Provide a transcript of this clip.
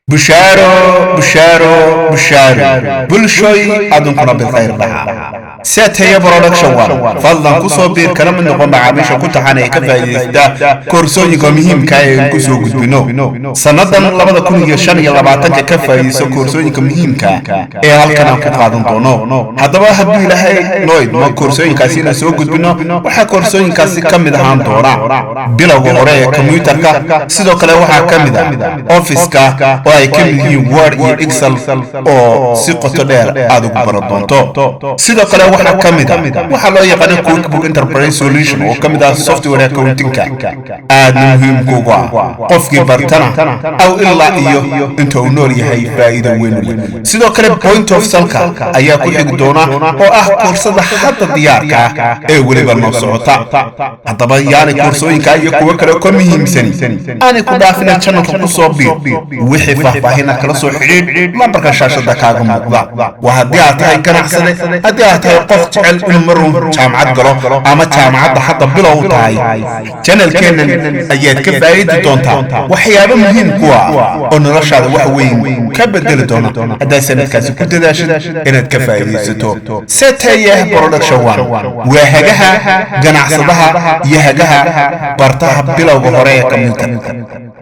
Bushaaro, bushaaro, bushaaro, bulshoy, adunkuna bilkhayr dhaha. Setaya Production One, fadlan ku soo biir, kana mid noqon macaamiisha ku taxan ee ka faa'iidaysta koorsooyinka muhiimka ee aynu ku soo gudbino sannadan 2025-ka. Ka faa'iidayso koorsooyinka muhiimka ee halkan aan ku qaadan doono. Haddaba, hadduu Ilaahay noo idmo, koorsooyinkaasi inaan soo gudbino waxaa koorsooyinkaasi ka mid ahaan doona bilowga hore ee kombiyuutarka. Sidoo kale waxaa ka mid ah Office-ka, oo ay ka mid yihiin Word iyo Excel, oo si qoto dheer aad ugu baran doonto. Sidoo kale waxaa ka mid ah waxaa loo yaqaano QuickBook Enterprise Solution, oo ka mid ah software accounting-ka, aadna muhiimkuugu ah, qofkii bartana aw ilaa iyo inta uu nool yahay faa'iido weyn u leh. Sidoo kale point of sale-ka ayaa ku xigi doona, oo ah koorsada hadda diyaarka ah ee weliba noo socota. Haddaba, yaani koorsooyinka iyo kuwo kale ka muhiimsani aanay ku dhaafina, channel-ka ku soo biir. Wixii faahfaahina kala soo xidhiidh lambarka shaashada kaaga muuqda. Waa haddii aad tahay ganacsade, haddii aad tahay qof jecel inuu maruu jaamacad galo ama jaamacadda hadda bilow tahay, channel-keennan ayaad ka faa'iidi doontaa waxyaabo muhiim kuwa ah oo noloshaada wax weyn ka bedeli doona, haddaad sanadkaasi ku dadaashid inaad ka faa'iidaysato. Setayah Production One waa hagaha ganacsadaha iyo hagaha bartaha bilowga hore ee kombiyuutarka.